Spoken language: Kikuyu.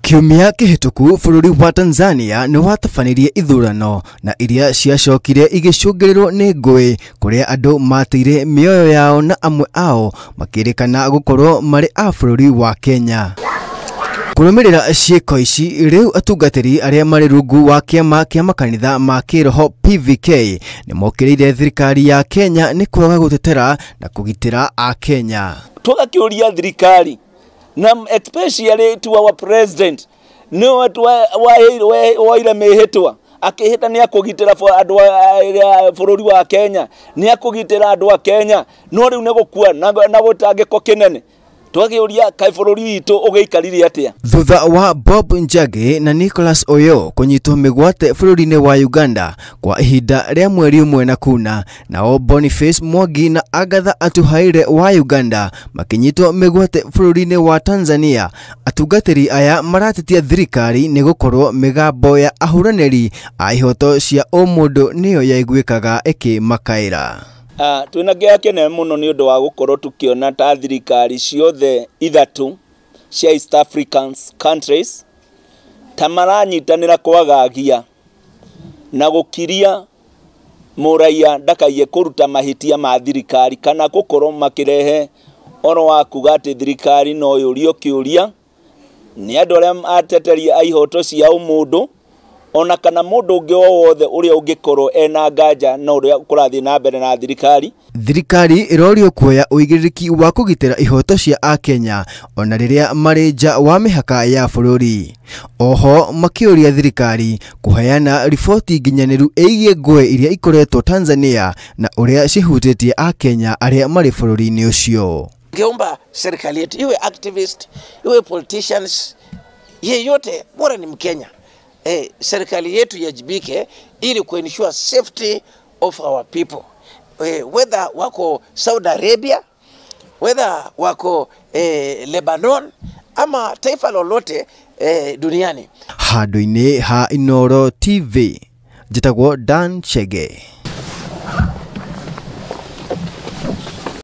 Kiumia kĩhĩtũku bũrũri wa Tanzania nĩ watabanirie ithurano na iria ciacokire igĩcũngĩrĩrwo nĩ ngũĩ kũrĩa andũ mateire mĩoyo yao na amwe ao makĩrĩkana gũkorwo marĩ a bũrũri wa Kenya. Kũrũmĩrĩra ciĩko ici rĩu atungatĩri arĩa marĩ rungu wa kĩama kĩa makanitha ma kĩroho PVK nĩ mokĩrĩire thirikari ya Kenya nĩ kwaga gũtetera na kũgitĩra Akenya. Tũgakĩũria thirikari na especially to our president nĩwe woire mĩhĩtwa akĩhĩta nĩ akũgitĩra andũ a bũrũri wa Kenya, nĩ akũgitĩra andũ a Kenya, no rĩu nĩ gũkua na gũtangĩko kĩnene. Twagĩũria kaĩ bũrũri witũ ũgĩikarire atĩa. Thutha wa Bob Njagi na Nicholas Oyo kũnyitwo mĩgwate bũrũri-inĩ wa Uganda kwa ihinda rĩa mweri ũmwe na kuna, nao Boniface Mwangi na Agatha Atuhaire wa Uganda makĩnyitwo mĩgwate bũrũri-inĩ wa Tanzania. Atungatĩri aya maratetia thirikari nĩ gũkorwo mĩgambo ya ahũranĩri a ihoto cia ũmũndũ nĩyo yaiguĩkaga ĩkĩmakaĩra. Twĩna kĩeha kĩnene mũno nĩ ũndũ wa gũkorwo tũkĩona ta thirikari ciothe ithatũ cia East African countries ta maranyitanĩra kwagagia na gũkiria mũraiya ndakaiye kũruta mahĩtia ma thirikari kana gũkorwo makĩrehe oro wa kuga atĩ thirikari no yũrio kĩũria nĩ andũ arĩa ateteri a ihoto cia ũmũndũ ona kana mũndũ ũngĩ o wothe ũrĩa ũngĩkorwo ena nganja na ũrĩa kũrathiĩ na mbere na thirikari. Thirikari ĩrorio kuoya ũigĩrĩrĩki wa kũgitĩra ihoto cia Akenya ona rĩrĩa marĩ nja wa mĩhaka ya bũrũri. Oho makĩũria thirikari kũheana riboti nginyanĩru ĩgiĩ ngũĩ iria ikoretwo Tanzania na ũrĩa cihutĩtie Akenya arĩa marĩ bũrũri-inĩ ũcio. Ngeomba serikali yetu iwe activist, iwe politicians, yeyote bora ni Mkenya. Serikali yetu iwajibike ili kuensure safety of our people. Whether wako Saudi Arabia, whether wako Lebanon ama taifa lolote duniani. Handũ-inĩ ha Inooro TV, njĩtagwo Dan Chege.